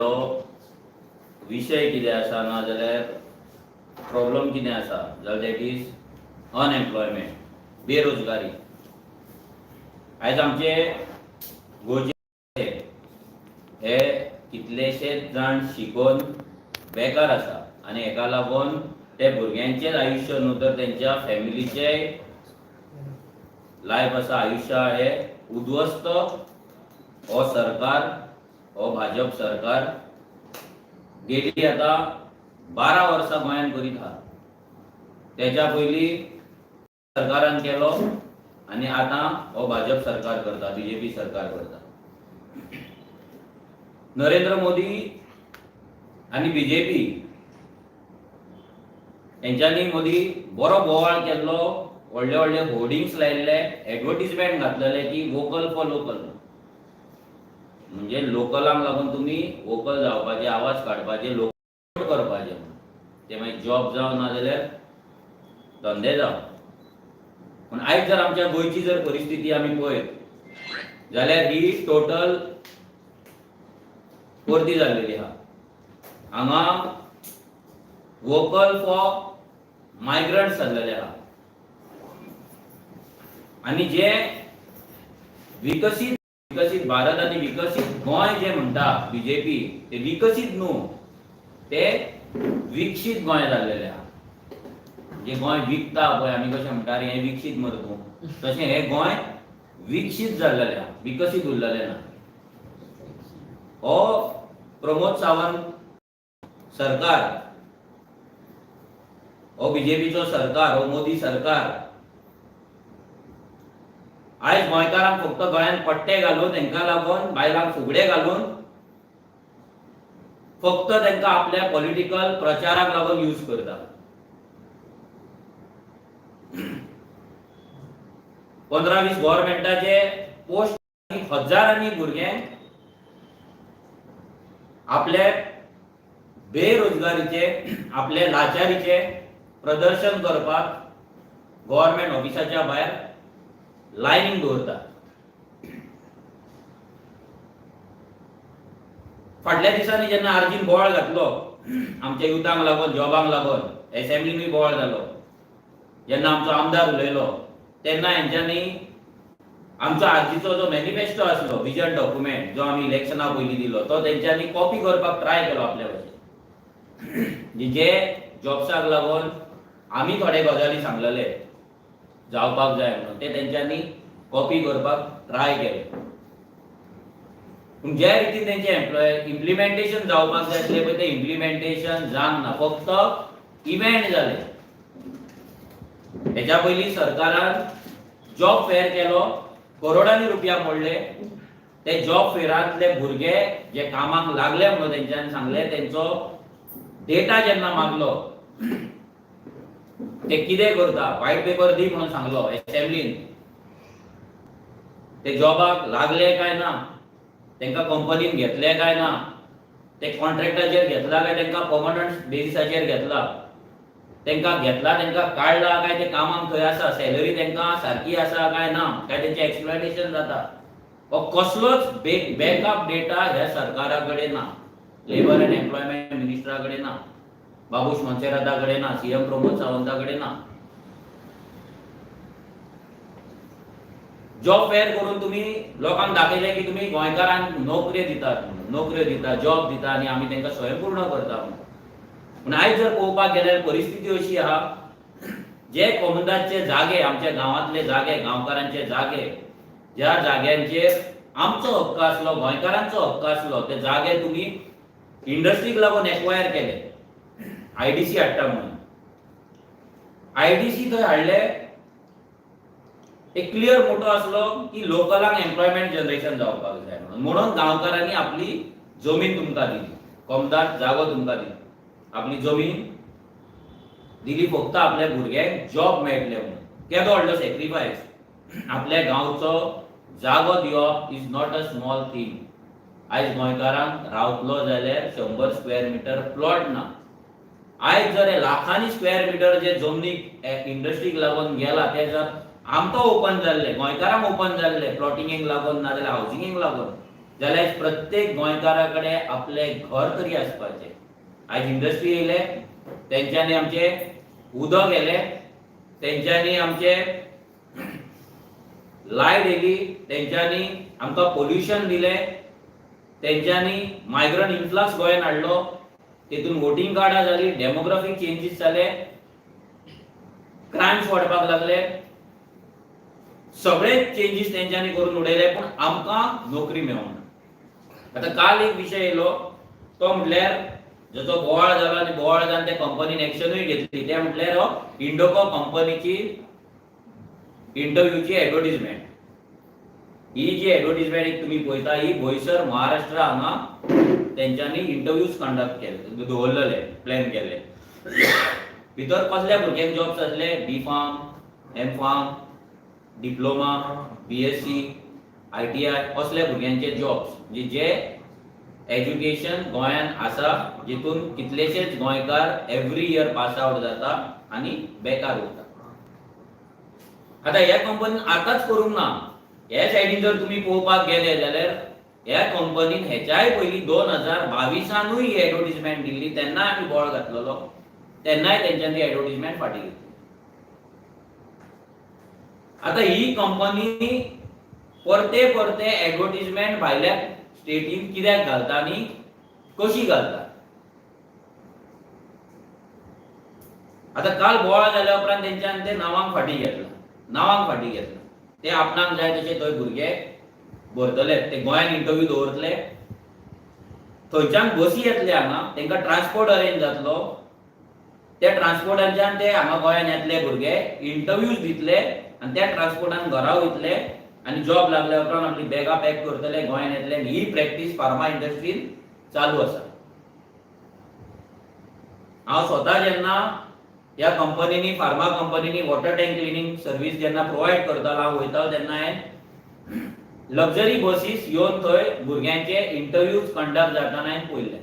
तो विशय कितें आसा ना जाल्यार प्रॉब्लम कितें आसा जाल्यार that is unemployment, बेरोजगारी. आयज आमचे गोंयचे हे कितलेशेच जाण शिकोवन बेकार आसा आनी हेका लागून ते भुरग्यांचेच आयुश्य न्हू तर तेंच्या फॅमिलीचेय लायफ आसा, आयुश्य हे उद्ध्वस्त हो सरकार, हो भाजप सरकार गेली आतां 12 वर्सां गोंयांत करीत आहा. तेच्या पयलीं सरकारान केलो आनी आतां हो भाजप सरकार करता, बीजेपी सरकार करता. नरेंद्र मोदी आनी बीजेपी हेंच्यांनी मोदी बरो बोवाळ केल्लो, व्हडले व्हडले होर्डिंग्स लायल्ले, एडवर्टीजमेंट घातलेले की वोकल फॉर लोकल, म्हणजे लोकलांक लागून तुमी वोकल जावपाचे, आवाज काडपाचे, लोक करपाचे, ते मागीर जॉब जावं ना जाल्यार धंदे जावं. पूण आयज जर आमच्या गोंयची जर परिस्थिती आमी पळयत जाल्यार ही टोटल परती जाल्लेली आहा. हांगा वोकल फॉर मायग्रंट्स जाल्लेले आहा आनी जे विकसीत विकसीत भारत आनी विकसीत गोंय जे म्हणटा बीजेपी, ते विकसीत न्हू, ते विकसीत गोंय जाल्लेले आहा. जे गोंय विकता पळय, आमी कशें म्हणटा, रे हें विकसीत मरे तूं, तशें हें गोंय विकसीत जाल्लेलें आहा, विकसीत उरलेलें ना. हो प्रमोद सावंत सरकार, हो बीजेपीचो सरकार, हो मोदी सरकार आयज गोंयकारांक फक्त गळ्यान पट्टे घालून, तांकां लागून बायलांक फुगडे घालून फक्त तांकां आपल्या पॉलिटिकल प्रचाराक लागून यूज करता. 15-20 गव्हर्मेंटाचे पोस्ट, हजारांनी भुरगे आपले बेरोजगारीचे, आपले लाचारीचे प्रदर्शन करपाक गव्हर्मेंट ऑफिसाच्या भायर लायनींग दवरता. फाटल्या दिसांनी जेन्ना आरजीन बोवाळ घातलो आमच्या युथांक लागून, जॉबांक लागून, एसेंब्लीनूय बोवाळ जालो, जेन्ना आमचो आमदार उलयलो तेन्ना हेंच्यांनी आमचो आरजीचो जो मॅनिफेस्टो आसलो, विजन डॉक्युमेंट जो आमी इलेक्शना पयलीं दिलो, तो तेंच्यांनी कॉपी करपाक ट्राय केलो आपल्या भशेन. जे जॉब्साक लागून आमी थोडे गजाली सांगलेले जावपाक जाय म्हणून, ते तेंच्यांनी कॉपी करपाक ट्राय केले. पूण जे रितीन तेंचे एम्प्लॉय इम्प्लिमेंटेशन जावपाक जाय आसलें पळय, तें इम्प्लिमेंटेशन जावंक ना, फक्त इव्हेंट जाले. हेच्या पयलीं सरकारान जॉब फेअर केलो, करोडांनी रुपया मोडले. ते जॉब फेअरांतले भुरगे जे कामाक लागले म्हणून तेंच्यांनी सांगले, तेंचो डेटा जेन्ना मागलो, ते कितें करता, व्हायट पेपर दी म्हणून सांगलो एसेंब्लीन, ते जॉबाक लागले काय ना, तांकां कंपनीन घेतले काय ना, ते कॉन्ट्रॅक्टाचेर घेतला काय तांकां पर्मनंट बेसिसाचेर घेतला, तांकां घेतला तांकां काडला काय ते कामाक थंय आसा, सॅलरी तांकां सारकी आसा काय ना, काय तेंचें एक्सप्लॉयटेशन जाता, हो कसलोच बॅकअप डेटा ह्या सरकारा कडेन ना, लेबर अँड एम्प्लॉयमेंट मिनिस्टरा कडेन ना, बाबूश मोन्सेराता कडेन ना, सीएम प्रमोद सावंता कडेन ना. जॉब फेअर करून तुमी लोकांक दाखयलें की तुमी गोंयकारांक नोकऱ्यो दितात म्हणून, नोकऱ्यो दिता, जॉब दिता आनी आमी तांकां स्वयंपूर्ण करता म्हणून. पूण आयज जर पळोवपाक गेल्यार परिस्थिती अशी आहा, जे कोमुनिदादचे जागे, आमच्या गांवांतले जागे, गांवकारांचे जागे, ज्या जाग्यांचेर आमचो हक्क आसलो, गोंयकारांचो हक्क आसलो, ते जागे तुमी इंडस्ट्रीक लागून एक्वायर केले, आयडीसी हाडटा म्हणून. आयडीसी थंय हाडले, एक क्लियर मोटो आसलो की लोकलांक एम्प्लॉयमेंट जनरेशन जावपाक जाय म्हणून, म्हणून गांवकारांनी आपली जमीन तुमकां दिली, कोमदार जागो तुमकां दिली, आपली जमीन दिली फक्त आपल्या भुरग्यांक जॉब मेळटले म्हणून. केदो व्हडलो सॅक्रिफायस! आपल्या गांवचो जागो दिवप is not a small thing. आयज गोंयकारांक रावतलो जाल्यार 100 स्क्वेअर मिटर प्लॉट ना. आयज जर हे लाखांनी स्क्वेअर मिटर जे जमनीक इंडस्ट्रीक लागून गेला, ते जर आमकां ओपन जाल्ले, गोंयकारांक ओपन जाल्ले प्लॉटिंगेक लागून ना जाल्यार हावजिंगेक लागून, जाल्यार प्रत्येक गोंयकारा कडेन आपलें घर तरी आसपाचें. आयज इंडस्ट्री येयले, तेंच्यांनी आमचें उदक येयलें, तेंच्यांनी आमचें लायट येयली, तेंच्यांनी आमकां पोल्युशन दिलें, तेंच्यांनी मायग्रंट इन्फ्लक्स गोंयांत हाडलो, तेतून वोटींग कार्डां जालीं, डेमोग्राफीक चेंजीस जाले, क्रायम्स वाडपाक लागले, सगळे चेंजीस तेंच्यांनी करून उडयले, पूण आमकां नोकरी मेळोंक ना. आतां काल एक विशय येयलो तो म्हटल्यार जसो बोवाळ जालो आनी बोवाळ जावन त्या कंपनीन एक्शनूय घेतली, तें म्हटल्यार हो इंडोको कंपनीची इंटरव्यूची एडवर्टीजमेंट. ही जी एडवर्टीजमेंट एक तुमी पळयता ही बोईसर महाराष्ट्र हांगा तेंच्यांनी इंटरव्यूज कंडक्ट केले, दवरलेले, प्लॅन केल्ले. भितर कसल्या भुरग्यांक जॉब्स आसले? B Pharm, M Pharm, diploma, BSc, ITI असल्या भुरग्यांचे जॉब्स, म्हणजे जे एज्युकेशन गोंयांत आसा, जितून कितलेशेच गोंयकार एवरी इयर पास आउट जाता आनी बेकार उरता. आतां ह्या कंपनीन आतांच करूंक ना. ह्या सायडीन जर तुमी पळोवपाक गेले जाल्यार ह्या कंपनीन हेच्याय पयलीं 2022 ही एडवर्टीजमेंट दिल्ली, तेन्ना आमी बोवाळ घातलेलो, तेन्नाय तेंच्यांनी एडवर्टीजमेंट फाटीं घेतली. आतां ही कंपनी परते परते एडवर्टीजमेंट भायल्या स्टेटीन कित्याक घालता आनी कशी घालता? आतां काल बोवाळ जाल्या उपरांत तेंच्यान ते नांवांक फाटीं घेतला, नांवांक फाटीं घेतला. ते आपणाक जाय तशे थंय भुरगे भरतले, ते गोंयान इंटरव्यू दवरतले, थंयच्यान बसी येतले हांगा, तांकां ट्रान्सपोर्ट अरेंज जातलो, त्या ट्रान्सपोर्टांच्यान ते हांगा गोंयान येतले भुरगे, इंटरव्यूज दितले आनी त्या ट्रान्सपोर्टान घरा वयतले आनी जॉब लागल्या उपरांत आपली बॅगां पॅक करतले, गोंयान येतले. आनी ही प्रॅक्टीस फार्मा इंडस्ट्रीन चालू आसा. हांव स्वता जेन्ना ह्या कंपनींनी, फार्मा कंपनींनी वॉटर टँक क्लिनींग सर्वीस जेन्ना प्रोवायड करतालो, हांव वयतालो तेन्ना हांवें लक्झरी बसीस येवन थंय भुरग्यांचे इंटरव्यूज कंडक्ट जातना हांवें पळयल्ले.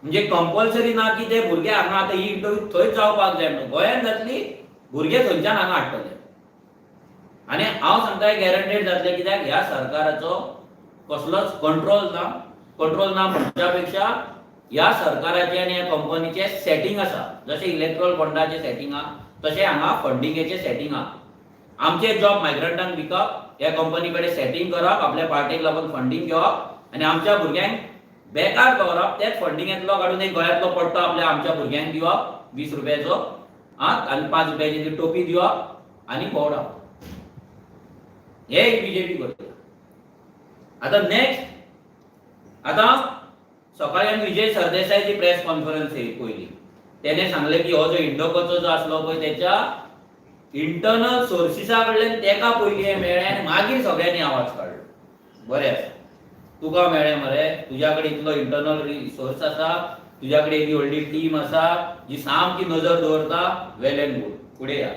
म्हणजे कंपल्सरी ना की ते भुरगे हांगा आतां ही इंटरव्यू थंयच जावपाक जाय म्हणून, गोंयांत जातली, भुरगे थंयच्यान हांगा हाडटले. आनी हांव सांगता हें गॅरंटेड जातलें, कित्याक ह्या सरकाराचो कसलोच कंट्रोल ना. कंट्रोल ना म्हणच्या पेक्षा ह्या सरकाराचें आनी ह्या कंपनीचें सेटींग आसा. जशें इलेक्ट्रॉल बॉन्डाचें सेटींग आहा तशें हांगा फंडिंगेचें सेटींग आहा. आमचे जॉब मायग्रंटांक विकप, ह्या कंपनी कडेन सेटींग करप, आपल्या पार्टीक लागून फंडींग घेवप आनी आमच्या भुरग्यांक बेकार दवरप. तेच फंडिंगेंतलो काडून एक गोंयांतलो पट्टो आपल्या आमच्या भुरग्यांक दिवप, 20 रुपयाचो आनी 5 रुपयाची ती टोपी दिवप आनी भोंवडावप. हे एक बीजेपी करता. आतां नेक्स्ट, आतां सकाळी आमी विजय सरदेसायची प्रेस कॉन्फरन्स पळयली. तेणे सांगलें की हो जो इंडोकोचो जो आसलो पळय तेच्या इंटरनल सोर्सिसा कडल्यान तेका पयलीं हें मेळ्ळें आनी मागीर सगळ्यांनी आवाज काडलो. बरें आसा, तुका मेळ्ळें मरे, तुज्या कडेन इतलो इंटरनल रिसोर्स आसा, तुज्या कडेन एदी व्हडली टीम आसा जी सामकी नजर दवरता, वेल एंड गूड. फुडें या.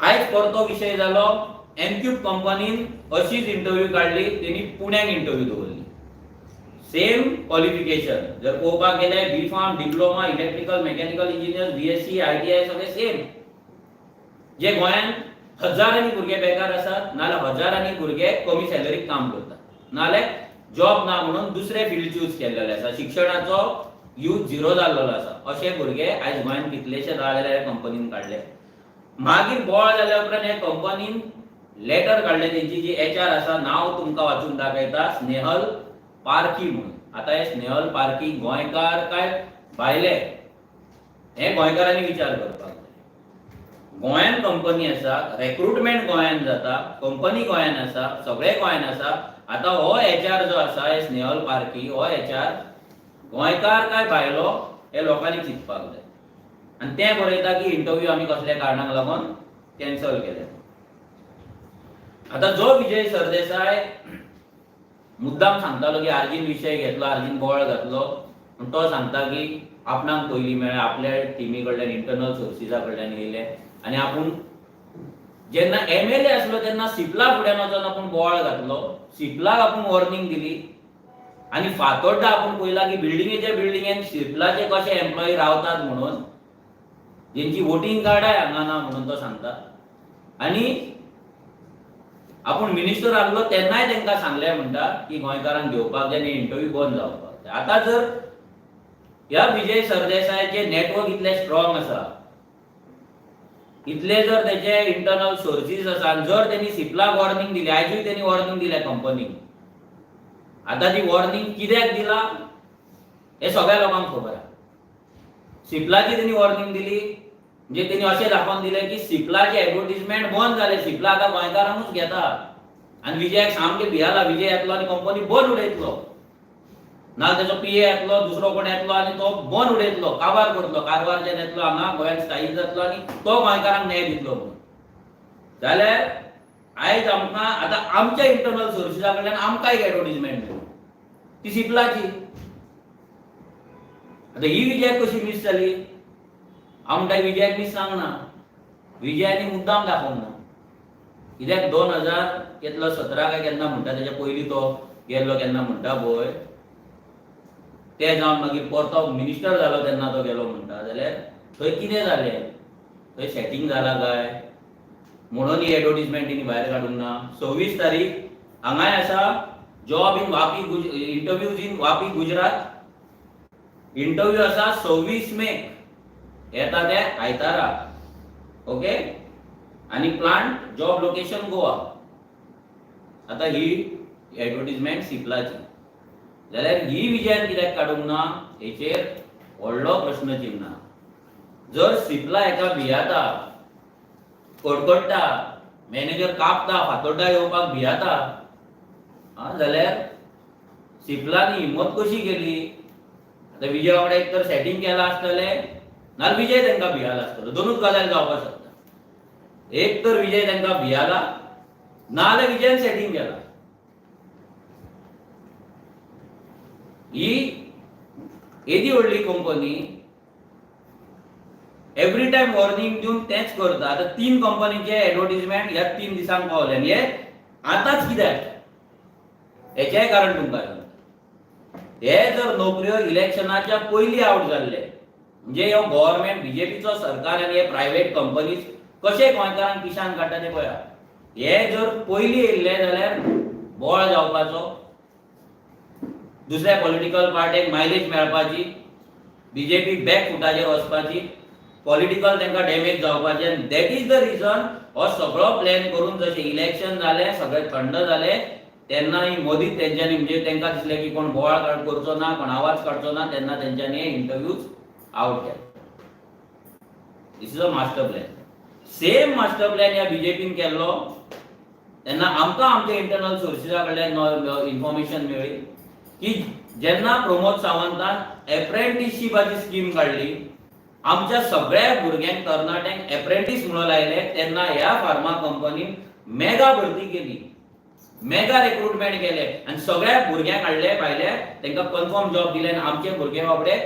आयज परतो विशय जालो, एनक्यूब कंपनीन अशीच इंटरव्यू काडली, तेणी पुण्याक इंटरव्यू दवरली. सेम क्वॉलिफिकेशन जर पळोवपाक गेल्यार B Pharm, diploma, electrical, mechanical engineer, BSc, ITI सगळे सेम. जे गोंयांत हजारांनी भुरगे बेकार आसात, नाजाल्यार हजारांनी भुरगे कमी सॅलरीक काम करतात, नाजाल्यार जॉब ना म्हणून दुसरे फिल्ड चूज केल्लेले आसा, शिक्षणाचो यूज झिरो जाल्लेलो आसा, अशे भुरगे आयज गोंयांत कितलेशे जाल्यार ह्या कंपनीन काडले. मागीर बोवाळ जाल्या उपरांत ह्या कंपनीन लेटर काडले. तेंची जी एच आर आसा, नांव तुमकां वाचून दाखयता, स्नेहल पारखी म्हणून. आतां हे स्नेहल पारखी गोंयकार काय भायले हे गोंयकारांनी विचार करपाक जाय. गोंयान कंपनी आसा, रेक्रुटमेंट गोंयान जाता, कंपनी गोंयान आसा, सगळें गोंयान आसा. आतां हो एच आर जो आसा, हे स्नेहल पारखी, हो एच आर गोंयकार काय भायलो हे लोकांनी चिंतपाक जाय. आनी तें बरयता की इंटरव्यू आमी कसल्या कारणाक लागून कॅन्सल केले. आतां जो विजय सरदेसाय मुद्दाम सांगतालो की आरजीन विशय घेतलो, आरजीन बोवाळ घातलो, पूण तो सांगता की आपणाक पयलीं मेळ्ळें, आपल्या टिमी कडल्यान, इंटरनल सोर्सिसा कडल्यान येयले. आनी आपूण जेन्ना एमएलए आसलो तेन्ना सिपला फुड्यान वचोन आपूण बोवाळ घातलो, सिपलाक आपूण वॉर्निंग दिली. आनी फातोड्डा आपूण पळयला की बिल्डिंगेच्या बिल्डिंगेन सिपलाचे कशे एम्प्लॉई रावतात म्हणून, जेंची वोटींग कार्डाय हांगा ना म्हणून तो सांगता. आनी आपूण मिनिस्टर आहलो तेन्नाय तांकां सांगलें म्हणटा की गोंयकारांक घेवपाक जाय आनी इंटरव्यू बंद जावपाक जाय. आतां जर ह्या विजय सरदेसायाचे नेटवर्क इतलें स्ट्रॉंग आसा, इतले जर तेचे इंटरनल सोर्सीस आसा आनी जर तेणी सिप्लाक वॉर्निंग दिली, आयजूय तेणी वॉर्निंग दिल्या कंपनीक, आतां ती वॉर्निंग कित्याक दिला हें सगळ्या लोकांक खबर आसा. सिप्लाची तेणी वॉर्निंग दिली म्हणजे तेणी अशें दाखोवन दिलें की सिप्लाचे एडवर्टीजमेंट बंद जालें, सिप्ला आतां गोंयकारांकूच घेता आनी विजयाक सामकें भियाला, विजय येतलो आनी कंपनी बंद उडयतलो, ना तेजो पी ए येतलो, दुसरो कोण येतलो आनी तो बंद उडयतलो, काबार करतलो, कारवारच्यान येतलो हांगा गोंयांत स्थायीक जातलो आनी तो गोंयकारांक न्याय दितलो म्हणून. जाल्यार आयज आमकां आतां आमच्या इंटरनल सोर्सिसा कडल्यान आमकां एक एडवर्टीजमेंट मेळ्ळी ती सिप्लाची. आतां ही विजयाक कशी मीस जाली? हांव म्हणटा विजयाक मीस सांगना, विजयानी मुद्दाम दाखोवंक ना, कित्याक 2017 काय केन्ना म्हणटा तेच्या पयलीं तो गेल्लो केन्ना म्हणटा पळय, ते जावन मागीर परतो मिनिस्टर जालो तेन्ना तो गेलो म्हणटा. जाल्यार थंय कितें जालें, थंय सेटींग जाला काय म्हणून ही एडवर्टीजमेंट तिणी भायर काडूंक ना. 26 तारीख हांगाय आसा, job in Vapi, interviews in Vapi Gujarat, interview आसा 26 मे येता ते आयतारा, ओके, आनी प्लांट जॉब लोकेशन गोवा. आतां ही एडवर्टीजमेंट सिप्लाची, जाल्यार ही विजयान कित्याक काडूंक ना हेचेर व्हडलो प्रश्न चिन्ह. जर सिप्ला एका भियाता, कडकडटा, मॅनेजर कापता, फातोड्डा येवपाक भियाता, आं, जाल्यार सिप्लान हिम्मत कशी केली? आतां विजय वांगडा एक तर सेटींग केलां आसतलें, नाल्यार विजय तांकां भियाला आसतलो, दोनूच गजाली जावपाक शकता. एक तर विजय तांकां भियाला, नाजाल्यार विजयान सेटींग केलां. ही येदी व्हडली कंपनी एवरी टायम वॉर्निंग दिवन तेंच करता. आतां 3 कंपनीचे एडवर्टीजमेंट ह्या 3 दिसांक पावले आनी हे आतांच कित्याक, हेचेंय कारण तुमकां सांगता. हे जर नोकऱ्यो इलेक्शनाच्या पयलीं आवट जाल्ले, म्हणजे ह्यो गव्हर्मेंट बीजेपीचो सरकार आनी हे प्रायवेट कंपनीज कशे गोंयकारांक पिशान काडटा ते पळया. हे जर पयलीं येयल्ले जाल्यार बोळ जावपाचो, दुसऱ्या पॉलिटिकल पार्टीक मायलेज मेळपाची, बीजेपी बॅक फुटाचेर वचपाची, पॉलिटिकल तांकां डॅमेज जावपाचें. आनी that is the reason हो सगळो प्लॅन करून जशें इलेक्शन जालें, सगळें थंड जालें, तेन्ना ही मोदीच तेंच्यांनी म्हणजे तांकां दिसलें की कोण बोवाळ करचो ना, कोण आवाज काडचो ना, तेन्ना तेंच्यांनी हे इंटरव्यूज आवट केले. This is a master plan. Same master plan ह्या बीजेपीन केल्लो तेन्ना आमकां आमच्या इंटरनल सोर्सिसा कडल्यान इन्फॉर्मेशन मेळ्ळी की जेन्ना प्रमोद सावंतान एप्रेंटिसशिपाची स्कीम काडली, आमच्या सगळ्या भुरग्यांक तरणाट्यांक एप्रेंटीस म्हणून लायले, तेन्ना ह्या फार्मा कंपनीन मेगा भरती केली, मेगा रिक्रुटमेंट केले आनी सगळ्या भुरग्यांक हाडले भायले, तांकां कन्फर्म जॉब दिले आनी आमचे भुरगे बाबडे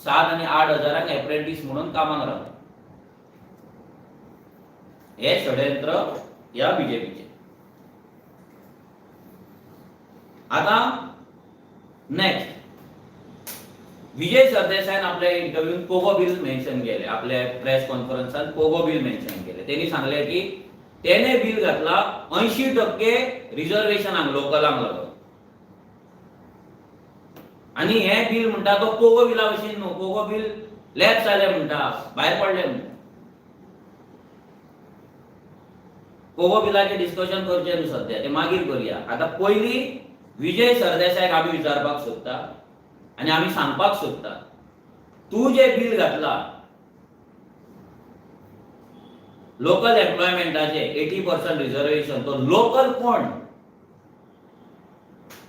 7 आनी 8 हजारांक एप्रेंटीस म्हणून कामाक रावले. हे षडयंत्र ह्या बीजेपीचे. आतां नेक्स्ट, विजय सरदेसायान आपल्या इंटरव्यून पोगो बिल मेन्शन केले, आपल्या प्रेस कॉन्फरन्सान पोगो बिल मेन्शन केले. तेणी सांगले की तेणे बिल घातला 80% रिजर्वेशनाक लोकलांक लागून, आनी हे बिल म्हणटा तो पोगो बिला भशेन न्हू, पोगो बिल लॅप्स जालें म्हणटा, भायर पडलें म्हणटा. पोगो बिलाचें डिस्कशन करचें न्हू सद्या, तें मागीर करुया. आतां पयलीं विजय सरदेसायाक आमी विचारपाक सोदता आनी आमी सांगपाक सोदता, तूं जें बील घातला लोकल एम्प्लॉयमेंटाचे 80% रिजर्वेशन, तो लोकल कोण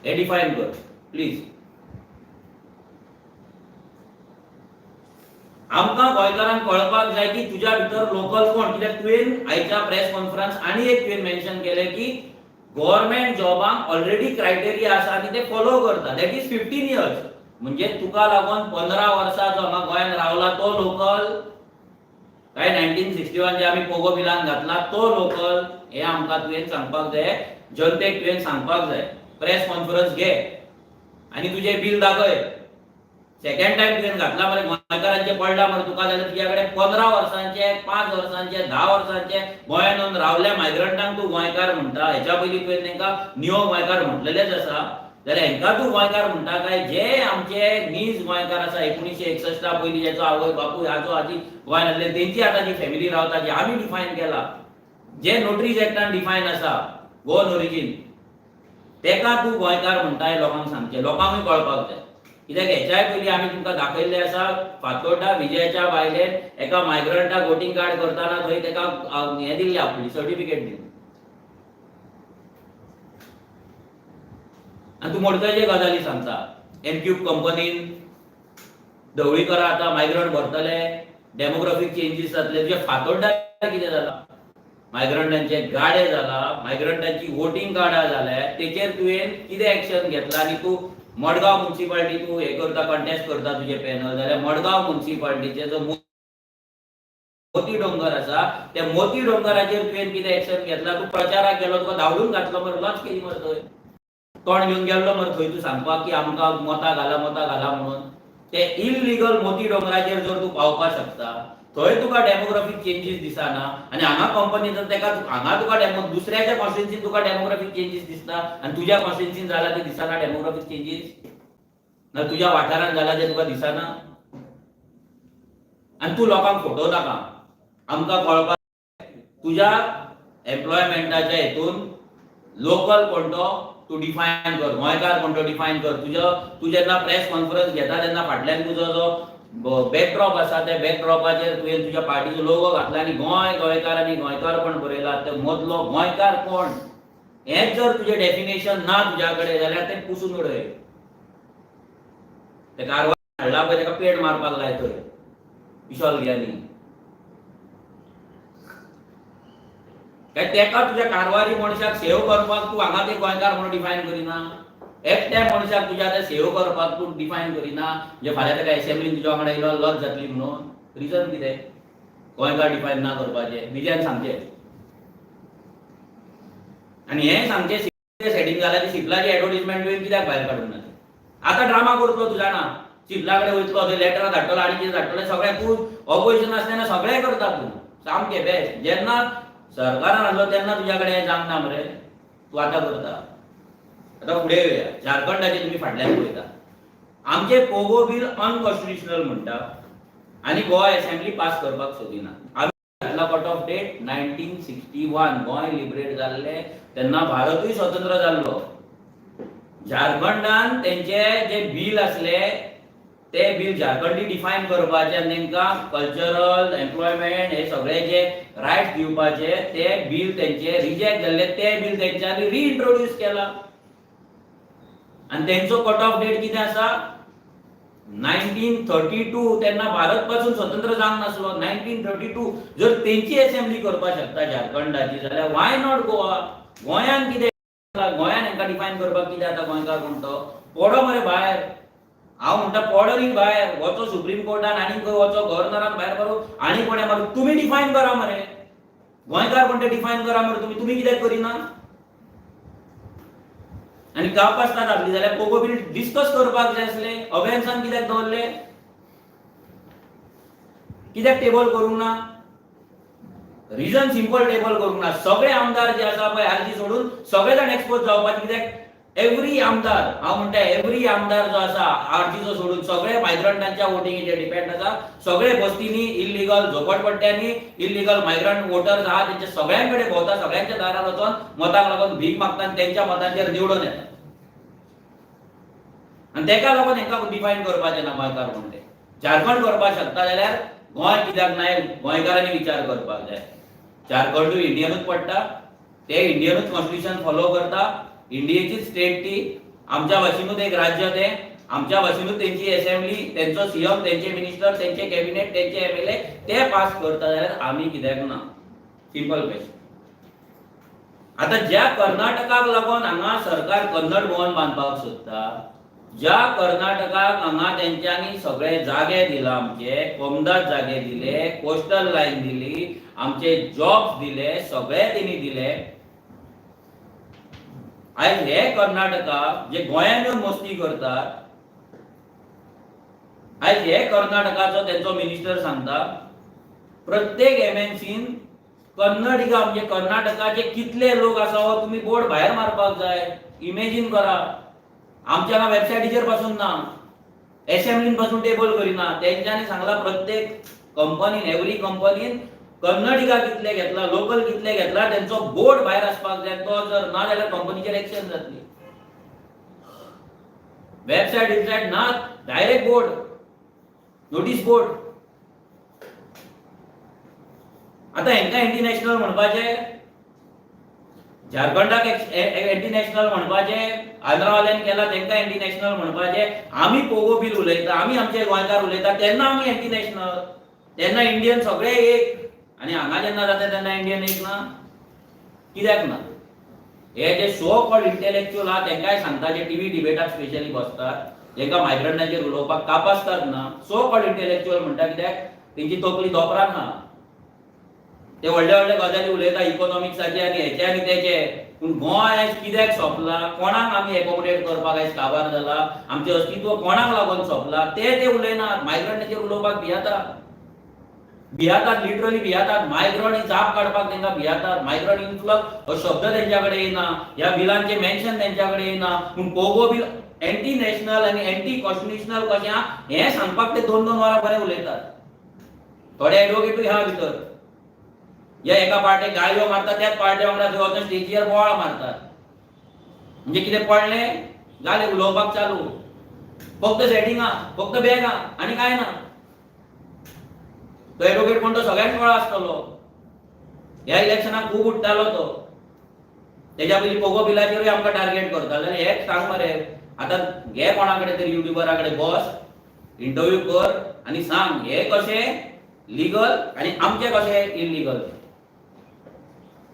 हे डिफायन कर प्लीज. आमकां गोंयकारांक कळपाक जाय की तुज्या भितर लोकल कोण, कित्याक तुवें आयच्या प्रेस कॉन्फरन्स आनी एक तुवें मेन्शन केलें की गव्हर्मेंट जॉबांक ऑलरेडी क्रायटेरिया आसा आनी ते फॉलो करता, that is 15 years. म्हणजे तुका लागून 15 वर्सां जो हांगा गोंयांत रावला तो लोकल, काय 1961 जे आमी पोगो बिलान घातला तो लोकल, हे आमकां तुवें सांगपाक जाय, जनतेक तुवें सांगपाक जाय. प्रेस कॉन्फरन्स घे आनी तुजें बील दाखय, सेकंड टायम तुवें घातला मरे गोंयकारांचे पडला मरे तुका, जाल्यार तुज्या कडेन 15 वर्सांचे, 5 वर्सांचे, 10 वर्सांचे गोंयांत येवन रावल्या मायग्रंटांक तूं गोंयकार म्हणटा. हेच्या पयलीं तुवें तांकां नियो गोंयकार म्हटलेलेच आसा, जाल्यार हेंकां तूं गोंयकार म्हणटा काय जे आमचे नीज गोंयकार आसा 1961 पयलीं जेचो आवय बापूय आजो आजी गोंयांत आसले तेंची आतां जी फॅमिली रावता, जी आमी डिफायन केला, जे नोटरीज एक्टान डिफायन आसा गोवन ओरिजीन, तेका तूं गोंयकार म्हणटा हें लोकांक सांगचें, लोकांकूय कळपाक जाय. कित्याक हेच्याय पयलीं आमी तुमकां दाखयल्लें आसा, फातोर्डा विजयाच्या बायलेन एका मायग्रंटाक वोटींग कार्ड करतना थंय तेका हें दिल्लें, आपली सर्टिफिकेट दिल्ली. आनी तूं मडकयचे गजाली सांगता, एनक्यूब कंपनीन ढवळीकरा आतां मायग्रंट भरतले, डेमोग्राफीक चेंजीस जातले. तुज्या फातोर्डा कितें जालां? मायग्रंटांचे गाडे जाला, मायग्रंटांची वोटींग कार्डां जाल्या, तेचेर तुवें कितें एक्शन घेतलां? आनी तूं मडगांव मुन्सिपालिटी तूं हें करता, कंटेस्ट करता तुजें पॅनल, जाल्यार मडगांव मुन्सिपालिटीचे जो मोती डोंगर आसा त्या मोती डोंगराचेर तुवें कितें एक्शन घेतलां? तूं प्रचाराक गेलो, तुका धांवडून घातलो मरे, लज केली मरे थंय, तोंड घेवन गेल्लो मरे थंय तूं सांगपाक की आमकां मतां घाला, मतां घाला म्हणून. ते इलिगल मोती डोंगराचेर जर तूं पावपाक शकता, थंय तुका डेमोग्राफीक चेंजीस दिसना, आनी हांगा कंपनी जर तेका हांगा तुका डेमो दुसऱ्याच्या कॉन्स्टिट्युएन्सीन तुका डेमोग्राफीक चेंजीस दिसता आनी तुज्या कॉन्स्टिट्युएन्सीन जाला ते दिसना डेमोग्राफीक चेंजीस, ना तुज्या वाठारान जाला ते तुका दिसना, आनी तूं लोकांक फटोवं नाका. आमकां कळपाक तुज्या एम्प्लॉयमेंटाच्या हेतून लोकल कोण तो तूं डिफायन कर, गोंयकार कोण तो डिफायन कर. तुजो तूं जेन्ना प्रेस कॉन्फरन्स घेता तेन्ना फाटल्यान तुजो जो बॅकड्रॉप आसा त्या बॅकड्रॉपाचेर तुवें तुज्या पार्टीचो लोगो घातला आनी गोंय, गोंयकार आनी गोंयकारपण बरयला, ते मदलो गोंयकार कोण हेंच जर तुजें डेफिनेशन ना तुज्या कडेन जाल्यार तें पुसून उडय. ते कारवार हाडला पळय तेका पेड मारपाक लाय थंय पिशॉल घे. काय तेका तुज्या कारवारी मनशाक सेव करपाक तूं हांगा ते गोंयकार म्हणून डिफायन करिना, एकट्या मनशाक तुज्या ते सेव करपाक तूं डिफायन करिना, म्हणजे फाल्यां तेका एसेंब्लीन तुज्या वांगडा येयलो लज जातली म्हणून. रिजन कितें गोंयकार डिफायन ना करपाचें? विजयान सांगचें आनी हें सांगचें सेटींग जाल्यार ती सिप्लाची एडवर्टीजमेंट तुवें कित्याक भायर काडूंक ना? आतां ड्रामा करतलो तूं जाणा, सिप्ला कडेन वयतलो, थंय लेटरां धाडटलो आनी कितें धाडटलें सगळें. तूं ऑपोजिशन आसतना सगळें करता तूं सामकें बेस्ट. जेन्ना सरकारान आसलो तेन्ना तुज्या कडेन हें जावंक ना मरे, तूं आतां करता. आतां फुडें येवया, झारखंडाचे तुमी फाटल्यान पळयता, आमचे पोगो बील अनकॉन्स्टिट्युशनल म्हणटा आनी गोवा एसेंब्ली पास करपाक सोदिना. आमी घातला cut off date 1961, Goem liberate जाल्लें तेन्ना भारतूय स्वतंत्र जाल्लो. झारखंडान तेंचे जे बील आसले ते बील झारखंडी डिफायन करपाचे आनी तांकां कल्चरल एम्प्लॉयमेंट हे सगळे जे रायट्स दिवपाचे ते बील तेंचे रिजेक्ट जाल्ले, ते बील तेंच्यांनी रिइंट्रोड्यूस केला. आनी तेंचो कट ऑफ डेट कितें आसा? 1932. तेन्ना भारत पासून स्वतंत्र जावंक नासलो. 1932 जर तेंची एसेंब्ली करपाक शकता झारखंडाची, जाल्यार why not Goa? गोंयान कितें, गोंयान हेंकां डिफायन करपाक कितें आतां गोंयकार कोण तो पडो मरे भायर. हांव म्हणटा पडो न्ही भायर, वचो सुप्रीम कोर्टान आनी खंय वचो, गव्हर्नरान भायर मारू आनी कोणें मारू, तुमी डिफायन करा मरे गोंयकार कोण ते डिफायन करा मरे तुमी, तुमी कित्याक करिना? आनी कापास्ता जातली जाल्यार पोगो बील डिस्कस करपाक जाय आसले, अबेन्सान कित्याक दवरले, कित्याक टेबल करूंक ना? रिजन सिंपल, टेबल करूंक ना. सगळे आमदार जे आसा पळय आरजी सोडून सगळे जाण एक्सपोज जावपाचे, कित्याक एवरी आमदार, हांव म्हणटा एवरी आमदार जो आसा आरजीचो सोडून सगळे मायग्रंटांच्या वोटिंगेचेर डिपेंड आसा. सगळे बस्तींनी इल्लिगल झोपडपट्ट्यांनी इल्लिगल मायग्रंट वोटर्स आहा, तेंच्या सगळ्यां कडेन भोंवता, सगळ्यांच्या दारार वचोन मतांक लागून भीक मागता आनी तेंच्या मतांचेर निवडून येता. आनी तेका लागून हेंकां डिफायन करपाचें ना गोंयकार म्हण ते. झारखंड करपाक शकता जाल्यार गोंय कित्याक ना, गोंयकारांनी विचार करपाक जाय. झारखंडूय इंडियनूच पडटा, ते इंडियनूच कॉन्स्टिट्युशन फॉलो करता, इंडियेचीच स्टेट ती, आमच्या भाशेनूच एक राज्य तें, आमच्या भाशेनूच तेंची एसेंब्ली, तेंचो सीएम, तेंचे मिनिस्टर, तेंचे कॅबिनेट, तेंचे एमएलए ते पास करता, जाल्यार आमी कित्याक ना? Simple question. आतां ज्या कर्नाटकाक लागून हांगा सरकार कन्नड भवन बांदपाक सोदता, ज्या कर्नाटकाक हांगा तेंच्यांनी सगळे जागे दिला, आमचे कोमदाद जागे दिले, कोस्टल लायन दिली, आमचे जॉब्स दिले, सगळे तेणी दिले, आयज हे कर्नाटका जे गोंयांत येवन मस्ती करतात आयज हे कर्नाटकाचो तेंचो मिनिस्टर सांगता, प्रत्येक एमएनसीन कन्नडिगा म्हणजे कर्नाटकाचे कितले लोक आसा हो तुमी बोर्ड भायर मारपाक जाय. इमेजीन करा, आमच्या हांगा वेबसायटीचेर पासून ना, एसेंब्लीन पासून टेबल करिना. तेंच्यांनी सांगला प्रत्येक कंपनीन, एवरी कंपनीन कन्नडिगा कितले घेतला, लोकल कितले घेतला, तेंचो बोर्ड भायर आसपाक जाय. तो जर ना जाल्यार कंपनीचेर एक्शन जातली. वेबसायट वेबसायट ना, डायरेक्ट बोर्ड, नोटीस बोर्ड. आतां हेंकां एंटी नॅशनल म्हणपाचें, झारखंडाक एंटी नॅशनल म्हणपाचें, आंध्रावाल्यान केला तेंकां एंटी नॅशनल म्हणपाचें. आमी पोगो बील उलयता, आमी आमचे गोंयकार उलयता तेन्ना आमी एंटी नॅशनल, तेन्ना इंडियन सगळे एक. आनी हांगा जेन्ना जाता तेन्ना इंडियन एक ना, कित्याक ना? हे जे सो कॉल्ड इंटेलेक्च्युअल आहा तेंकांय सांगता, जे टीव्ही डिबेटाक स्पेशली बसतात, जेंकां मायग्रंटाचेर उलोवपाक कापासतात ना, सो कॉल्ड इंटेलेक्च्युअल म्हणटा कित्याक तेंची तकली दोपरान आहा. ते व्हडले व्हडले गजाली उलयता इकॉनॉमिक्साचे आनी हेचे आनी तेचे, पूण गोंय आयज कित्याक सोंपला, कोणाक आमी एकोमोडेट करपाक आयज काबार जाला, आमचें अस्तित्व कोणाक लागून सोंपला ते ते उलयनात. मायग्रंटाचेर उलोवपाक भियेतात, भियेतात, लिटरली भियेतात. मायग्रंट ही जाप काडपाक तांकां भियेतात. मायग्रंट इन्फ्लक्स हो शब्द तेंच्या कडेन येना, ह्या बिलांचें मेन्शन तेंच्या कडेन येना, पूण पोगो बिल एंटी नॅशनल आनी एंटी कॉन्स्टिट्युशनल कशें आहा हें सांगपाक ते 2-2 वरां बरें उलयतात. थोडे एडवोकेटूय आहा भितर, ह्या एका पार्टेक गाळयो मारतात, त्याच पार्टे वांगडा थंय वचून स्टेजीर बोवाळ मारतात. म्हणजे कितें पडलें जालें उलोवपाक चालू, फक्त सेटिंगां, फक्त बॅगां आनी कांय ना. तो एडवोकेट कोण तो सगळ्यांक कळो आसतलो. ह्या इलेक्शनाक खूब उठ्ठालो तो, तेज्या पयलीं पोगो बिलाचेरूय आमकां टार्गेट करता. जाल्यार हेच सांग मरे, आतां घे कोणा कडेन तरी युट्युबरा कडेन बस, इंटरव्यू कर आनी सांग हे कशें लिगल आनी आमचें कशें इलिगल,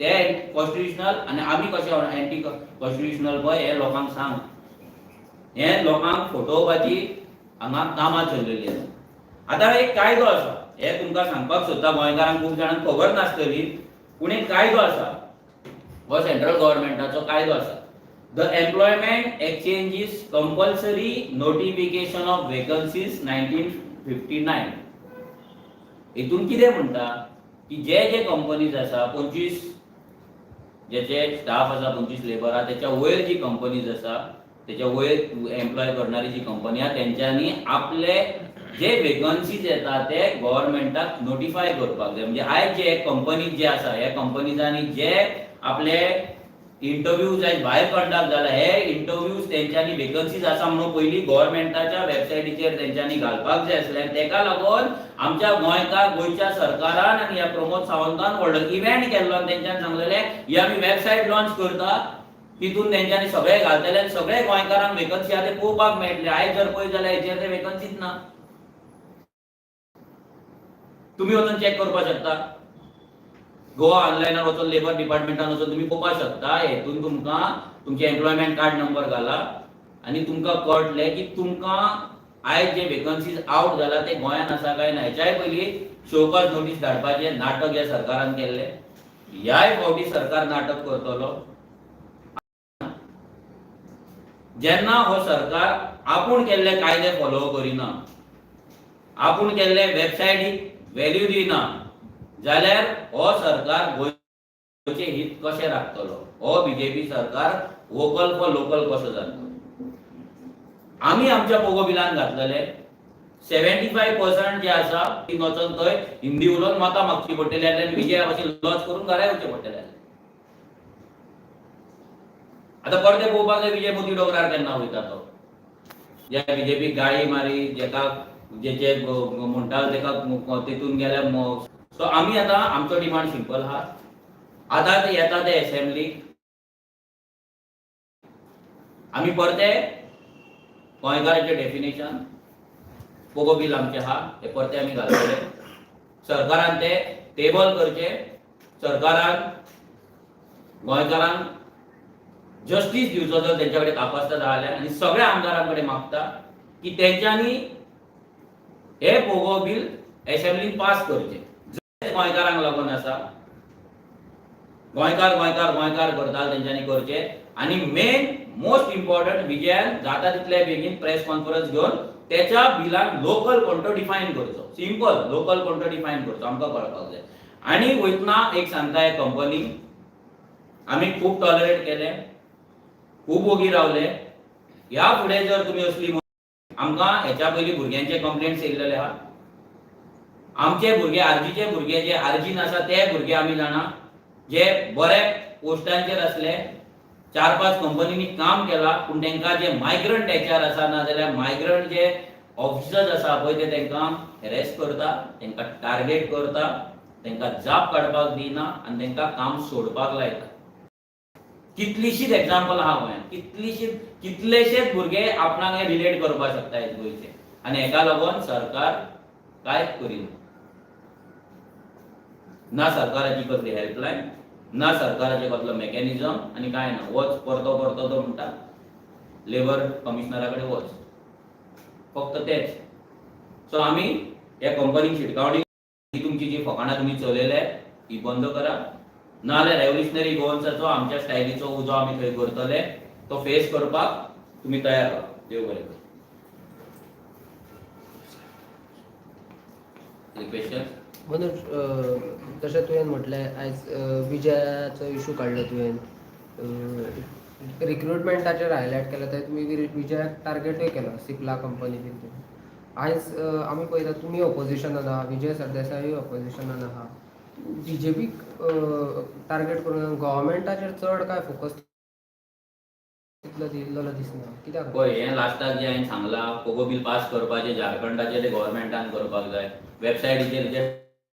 ते कॉन्स्टिट्युशनल आनी आमी कशे एंटी कॉन्स्टिट्युशनल पळय, हे लोकांक सांग. हे लोकांक फटोवपाची हांगा कामां चल्लेली आसा. आतां एक कायदो आसा, हे तुमकां सांगपाक सोदता, गोंयकारांक खूब जाणांक खबर नासतली, पूण एक कायदो आसा, हो सेंट्रल गव्हर्मेंटाचो कायदो आसा, the employment exchanges compulsory notification of vacancies 1959. हितून कितें म्हणटा की जे जे कंपनीज आसा, 25 जेचे स्टाफ आसा, 25 लेबर आहा तेच्या वयर जी कंपनीज आसा, तेच्या वयर एम्प्लॉय करणारी जी कंपनी आहा, तेंच्यांनी आपले जे वेकन्सीज येता ते गव्हर्मेंटाक नोटिफाय करपाक जाय. म्हणजे आयज जे कंपनीज जे आसा, ह्या कंपनीजांनी जे आपले इंटरव्यूज आयज भायर कंडक्ट जाला, हे इंटरव्यूज तेंच्यांनी वेकन्सीज आसा म्हणून पयलीं गव्हर्मेंटाच्या वेबसायटीचेर तेंच्यांनी घालपाक जाय आसले. आनी तेका लागून आमच्या गोंयकार, गोंयच्या सरकारान आनी ह्या प्रमोद सावंतान व्हडलो इव्हेंट केल्लो आनी तेंच्यांनी सांगलेलें ही आमी वेबसायट लॉन्च करता, तितून तेंच्यांनी सगळे घालतले आनी सगळे गोंयकारांक वेकन्सी आहा ते पळोवपाक मेळटले. आयज जर पळयत जाल्यार हेचेर ते वेकन्सीच ना, तुमी वचून चॅक करपाक शकता. गोवा ऑनलायनार वचून लेबर डिपार्टमेंटान वचून तुमी पळोवपाक शकता. हेतून तुमकां तुमचें एम्प्लॉयमेंट कार्ड नंबर घाला आनी तुमकां कळटलें की तुमकां आयज जे वेकन्सीज आवट जाला ते गोंयांत आसा काय ना. हेच्याय पयलीं शोकॉज नोटीस धाडपाचें नाटक ह्या सरकारान केल्लें. ह्याय फावटी सरकार नाटक करतलो. जेन्ना हो सरकार आपूण केल्ले कायदे फॉलो करिना, आपूण केल्ले वेबसायटीक व्हॅल्यू दिना, जाल्यार हो सरकार गोंयचें हित कशें राखतलो? हो बीजेपी सरकार वोकल फॉर लोकल कसो जातलो? आमी आमच्या पोगो बिलान घातलेले 75% जे आसा ती वचोन थंय हिंदी उलोवन मतां मागची पडटली आनी विजया भाशेन लॉज करून घरा येवचें पडटलें. आतां परते पळोवपाक जाय विजय मोती डोंगरार केन्ना वयता तो, ज्या बीजेपीक गाळी मारी, जेका जेचे म्हणटा तेका तितून गेल्या. सो आमी आतां आमचो डिमांड सिंपल आहा, आतां ते येता ते एसेंब्लीक आमी परते गोंयकाराचें डेफिनेशन पोगो बील आमचें आहा ते परते आमी घालतले. सरकारान ते टेबल करचे, सरकारान गोंयकारांक जस्टीस दिवचो जर तेंच्या कडेन कापास्ता जाल्यार, आनी सगळ्या आमदारां कडेन मागता की तेंच्यांनी हे पोगो बील एसेंब्लीन पास करचें. जे गोंयकारांक लागून आसा, गोंयकार गोंयकार गोंयकार करता तेंच्यांनी करचें. आनी मेन मोस्ट इम्पॉर्टंट, विजयान जाता तितले बेगीन प्रेस कॉन्फरन्स घेवन तेच्या बिलान लोकल कोण तो डिफायन करचो. सिंपल, लोकल कोण तो डिफायन करचो, आमकां कळपाक जाय. आनी वयतना एक सांगता, हे कंपनी आमी खूब टॉलरेट केले, खूब ओगी रावले. ह्या फुडें जर तुमी असली, आमकां हेच्या पयलीं भुरग्यांचे कंप्लेंट्स येयल्लेले आहा. आमचे भुरगे, आरजीचे भुरगे जे आरजीन आसा ते भुरगे आमी जाणा, जे बरे पोस्टांचेर आसले, चार पांच कंपनींनी काम केलां, पूण तांकां जे मायग्रंट एचआर आसा ना जाल्यार मायग्रंट जे ऑफिसर्स आसा पळय, ते तांकां हेरेस करता, तांकां टार्गेट करता, तांकां जाप काडपाक दिना आनी तांकां काम सोडपाक लायता. कितलीशीच एग्जाम्पल आहा गोंयांत, कितलीशीच, कितलेशेच भुरगे आपणाक हे रिलेट करपाक शकता हेच गोंयचे. आनी हेका लागून सरकार कांयच करिना. ना सरकाराची कसली हेल्पलायन, ना सरकाराचें कसलो मेकॅनिजम आनी कांय ना. वच, परतो परतो तो म्हणटा लेबर कमिशनरा कडेन वच, फक्त तेच. सो आमी ह्या कंपनीक शिटकावणी ही, तुमची जी फकाणां तुमी चलयले ही बंद करा, नाजाल्यार रेव्होल्युशनरी गोवन्साचो आमच्या स्टायलीचो उजो आमी थंय करतले, तो फेस करपाक तुमी तयार रावा. देव बरें करूं. क्वेश्चन? मनोज, तशें तुवें म्हटलें, आयज विजयाचो इशू काडलो तुवें, रिक्रुटमेंटाचेर हायलायट केलें, थंय तुमी विजयाक टार्गेटूय केलो, सिप्ला कंपनी बीन. तुमी आयज आमी पळयता, तुमी ऑपोजिशनान आहा, विजय सरदेसायूय ऑपोजिशनान आहा. बीजेपीक टार्गेट करून गव्हर्मेंटाचेर चड काय फोकस तितलो दिल्लो दिसना, कित्याक? पळय, हें लास्टाक जें हांवें सांगलां, पोगो बील पास करपाचें झारखंडाचें, तें गव्हर्मेंटान करपाक जाय. वेबसायटीचेर जे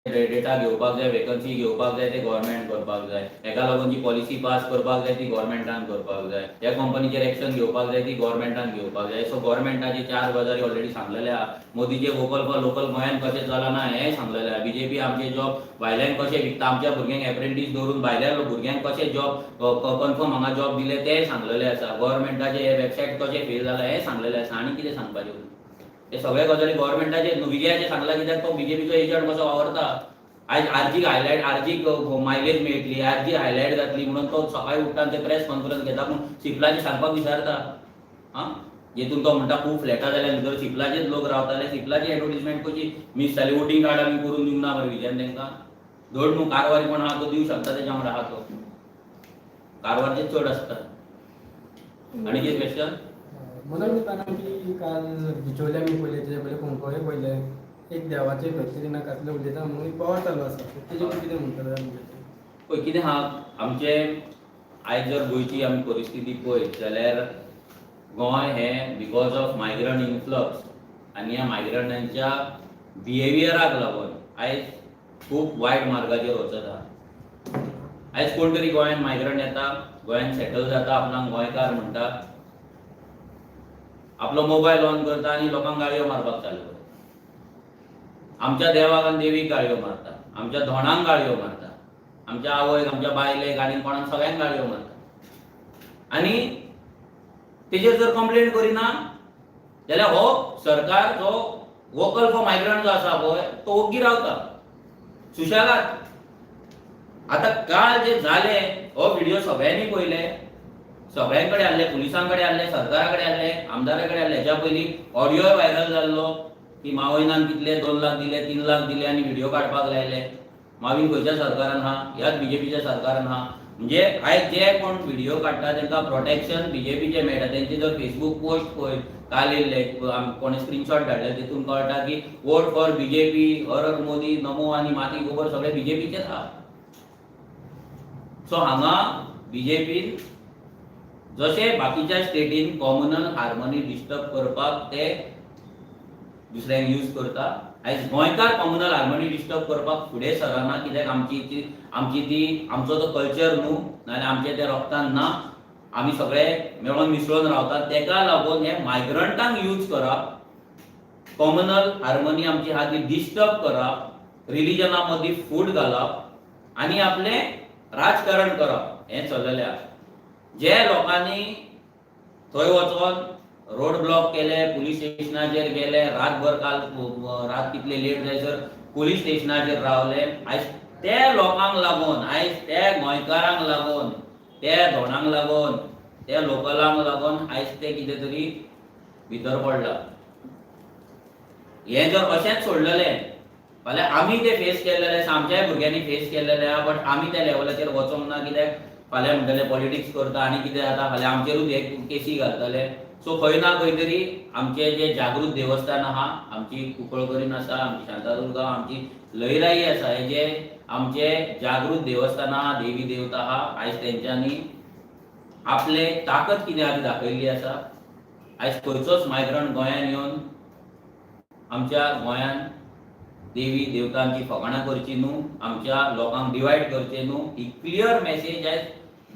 डेटा घेवपाक जाय, वेकन्सी घेवपाक जाय, ते गव्हर्मेंट करपाक जाय. हेका लागून जी पॉलिसी पास करपाक जाय ती गव्हर्मेंटान करपाक जाय. ह्या कंपनीचेर एक्शन घेवपाक जाय ती गव्हर्मेंटान घेवपाक जाय. सो गव्हर्मेंटाचे चार गजाली ऑलरेडी सांगलेले आहा. मोदीचे वोकल फॉर लोकल गोंयांत कशें चलना हेंय सांगलेलें आहा. बीजेपी आमचे जॉब भायल्यांक कशें विकता, आमच्या भुरग्यांक एप्रेंटीस दवरून भायल्या भुरग्यांक कशें जॉब कन्फर्म हांगा जॉब दिले तेंय सांगलेलें आसा. गव्हर्मेंटाचे हे वेबसायट कशें फेल जाला हें सांगलेलें आसा. आनी कितें सांगपाचें? हे सगळे गजाली गव्हर्मेंटाचे. न्हू विजयाचे सांगला कित्याक तो बीजेपीचो एजंट कसो वावरता. आयज आरजीक हायलायट, आरजीक मायलेज मेळटली, आरजी हायलायट जातली म्हणून तो सकाळी उठ्ठा ते प्रेस कॉन्फरन्स घेता, पूण सिप्लाचें सांगपाक विसरता. आं, जेतून तो म्हणटा खूब फ्लॅटां जाल्या भितर सिप्लाचेच लोक रावताले, सिप्लाची एडवर्टीजमेंट कशी मीस जाली. वोटींग कार्ड आमी करून दिवंक ना मरे विजयान तांकां. धड न्हू कारवारी कोण आहा तो दिवंक शकता, तेच्या वांगडा आहा तो कारवारचे चड आसता. आनी कितें क्वेश्चन? मनोज, म्हणटाना की काल बिचोले आमी पळयले, तेजे पयलीं कुंकळे पळयले, एक देवाचे खंय तरी नाका असलें उलयता म्हणून एक बोवाळ चालू आसा, तेजे कितें म्हणटा म्हणजे? पळय कितें आहा, आमचे आयज जर गोंयची आमी परिस्थिती पळयत जाल्यार गोंय हें because of migrant influx आनी ह्या मायग्रंटांच्या बिहेवियराक लागून आयज खूब वायट मार्गाचेर वचत आहा. आयज कोण तरी गोंयांत मायग्रंट येता, गोंयांत सेटल जाता, आपणाक गोंयकार म्हणटा, आपलो मोबायल ऑन करता आनी लोकांक गाळयो मारपाक चालू करता. आमच्या देवाक आनी देवीक गाळयो मारता, आमच्या धोणांक गाळयो मारता, आमच्या आवयक, आमच्या बायलेक आनी कोणाक सगळ्यांक गाळयो मारता. आनी तेजेर जर कंप्लेन करिना जाल्यार हो सरकार जो वोकल फॉर मायग्रंट जो आसा पळय तो ओग्गी रावता, सुशेगाद. आतां काल जे जालें हो व्हिडिओ सगळ्यांनी पळयले, सगळ्यां कडेन आहले, पुलिसां कडेन आहले, सरकारा कडेन आहले, आमदारा कडेन आहले. हेच्या पयलीं ऑडियोय व्हायरल जाल्लो की मावयनान कितले 2 लाख दिले, 3 लाख दिले आनी व्हिडिओ काडपाक लायले. मावीन खंयच्या सरकारान आहा? ह्याच बीजेपीच्या सरकारान आहा. म्हणजे आयज जे कोण व्हिडिओ काडटा तांकां प्रोटेक्शन बीजेपीचें मेळटा. तेंचे जर फेसबूक पोस्ट पळय काल येयल्ले, कोणें स्क्रीनशॉट धाडले, तितून कळटा की वोट फॉर बीजेपी, हर हर मोदी, नमो आनी माती गोबर सगळे बीजेपीचेच आहा. सो हांगा बीजेपीन जशें बाकीच्या स्टेटीन कॉम्युनल हार्मनी डिस्टर्ब करपाक ते दुसऱ्यांक यूज करता, आयज गोंयकार कॉम्युनल हार्मनी डिस्टर्ब करपाक फुडें सरना, कित्याक आमची ती आमचो तो कल्चर न्हू, नाजाल्यार आमचे ते रक्तान ना. आमी सगळे मेळोन मिसळून रावतात. तेका लागून हे मायग्रंटांक यूज करप, कॉम्युनल हार्मनी आमची आहा ती डिस्टर्ब करप, रिलिजना मदीं फूट घालप आनी आपलें राजकारण करप हें चललेलें आसा. जे लोकांनी थंय वचोन रोड ब्लॉक केले, पुलीस स्टेशनाचेर गेले, रातभर, काल रात कितले लेट जायसर पुलीस स्टेशनाचेर रावले, आयज ते लोकांक लागून, आयज ते गोंयकारांक लागून, ते धोणांक लागून, ते लोकलांक लागून आयज ते कितें तरी भितर पडला. हें जर अशेंच सोडलेलें फाल्यां आमी ते फेस केल्लेले आसा, आमच्याय भुरग्यांनी फेस केल्लेले आहा, बट आमी त्या लेवलाचेर वचोंक ना. कित्याक फाल्यां म्हणटले पॉलिटिक्स करता आनी कितें जाता, फाल्यां आमचेरूच हे केसी घालतले. सो खंय ना खंय तरी आमचे जे जागृत देवस्थान आहा, आमची कुंकळकरीन आसा, आमची शांतादुर्गा, आमची लयराई आसा, हे जे आमचे जागृत देवस्थान आहा, देवी देवता आहा, आयज तेंच्यांनी आपले ताकद कितें आहा ती दाखयल्ली आसा. आयज खंयचोच मायग्रंट गोंयान येवन आमच्या गोंयान देवी देवतांची फकाणां करची न्हू, आमच्या लोकांक डिवायड करचे न्हू, ही क्लियर मॅसेज आयज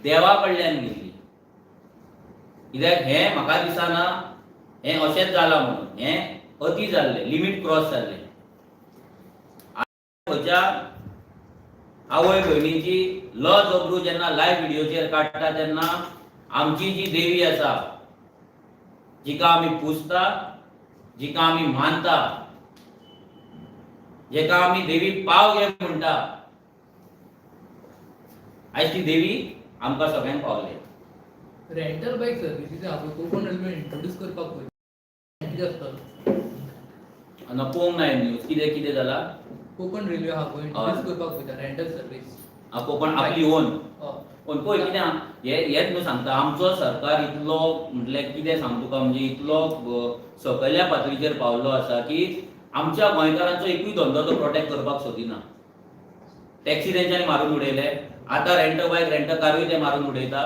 देवा कडल्यान गेल्ली. कित्याक हें म्हाका दिसना हें अशेंच जालां म्हणून, हें अती जाल्लें, लिमीट क्रॉस जाल्लें. खंयच्या आवय भयणीची लज अब्रू जेन्ना लायव्ह व्हिडियोचेर काडटा तेन्ना आमची जी देवी आसा, जिका आमी पुजता, जिका आमी मानता, जेका आमी देवी पाव घे म्हणटा, आयज ती देवी आमकां सगळ्यांक पावली. रेंटल बायक सर्विसीस आहा पळय, कोकण रेल्वे इंट्रोड्यूस करपाक पळय, कितें आसतलो? आनी पळोवंक ना न्यूज, कितें कितें जाला? कोकण रेल्वे आहा पळय, इंट्रोड्यूस करपाक पळयता रेंटल सर्वीस. कोकण आपली ओन? हय. पण पळय कितें आहा, हे हेच न्हू सांगता, आमचो सरकार इतलो, म्हटल्यार कितें सांग तुका, म्हणजे इतलो सकयल्या पातळीचेर पावल्लो आसा की आमच्या गोंयकारांचो एकूय धंदो तो प्रोटेक्ट करपाक सोदिना. टॅक्सी तेंच्यांनी मारून उडयले, आतां रेंट बायक, रेंट कारूय ते मारून उडयता.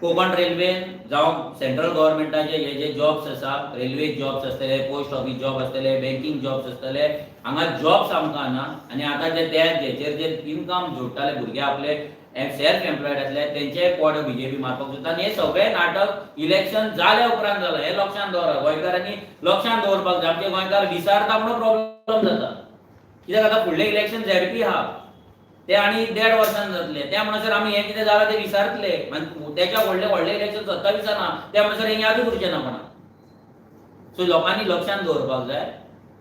कोकण रेल्वेन जावं सेंट्रल गव्हर्मेंटाचे हे जे जॉब्स आसा, रेल्वे जॉब्स आसतले, पोस्ट ऑफिस जॉब आसतले, बँकींग जॉब्स आसतले, हांगा जॉब्स आमकां ना. आनी आतां जे ते हेचेर जे इनकम जोडटाले भुरगे, आपले सेल्फ एम्प्लॉयड आसले, तेंचेय पोट बीजेपी मारपाक सोदता. आनी हे सगळे नाटक इलेक्शन जाल्या उपरांत जालां हें लक्षांत दवरा. गोंयकारांनी लक्षांत दवरपाक जाय. आमचे गोंयकार विसारता म्हणून प्रॉब्लम जाता. कित्याक आतां फुडलें इलेक्शन झेडपी आहा, ते आनी देड वर्सान जातले. त्या म्हणसर आमी हें कितें जालां तें विसारतले. आनी तेच्या व्हडलें व्हडलें इलेक्शन 27 आहा, त्या म्हणसर हें यादूच उरचें ना कोणाक. सो लोकांनी लक्षांत दवरपाक जाय,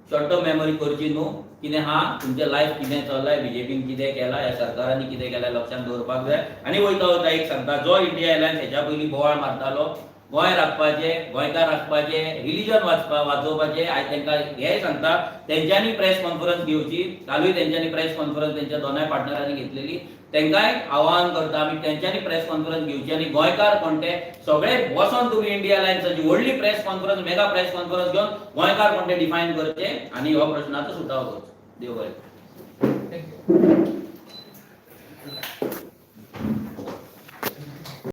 शॉर्ट टर्म मेमरी करची न्हू. कितें आहा तुमचें लायफ, कितें चल्लां, बीजेपीन कितें केलां, ह्या सरकारांनी कितें केलां, लक्षांत दवरपाक जाय. आनी वयता वयता एक सांगता, जो इंडिया एलायन्स हेच्या पयलीं बोवाळ मारतालो, गोंय राखपाचें, गोंयकार राखपाचें, रिलिजन वाचपा वाचोवपाचें, आयज तांकां हेंय सांगता, तेंच्यांनी प्रेस कॉन्फरन्स घेवची. कालूय तेंच्यांनी प्रेस कॉन्फरन्स तेंच्या दोनाय पार्टनरांनी घेतलेली. तांकांय आवाहन करता आमी, तेंच्यांनी प्रेस कॉन्फरन्स घेवची आनी गोंयकार कोण ते सगळे बसोन तुमी इंडिया अलायन्साची व्हडली press conference, mega press conference घेवन गोंयकार कोण ते डिफायन करचे आनी हो प्रश्नाचो सुटावो करचो. देव बरें. Thank you.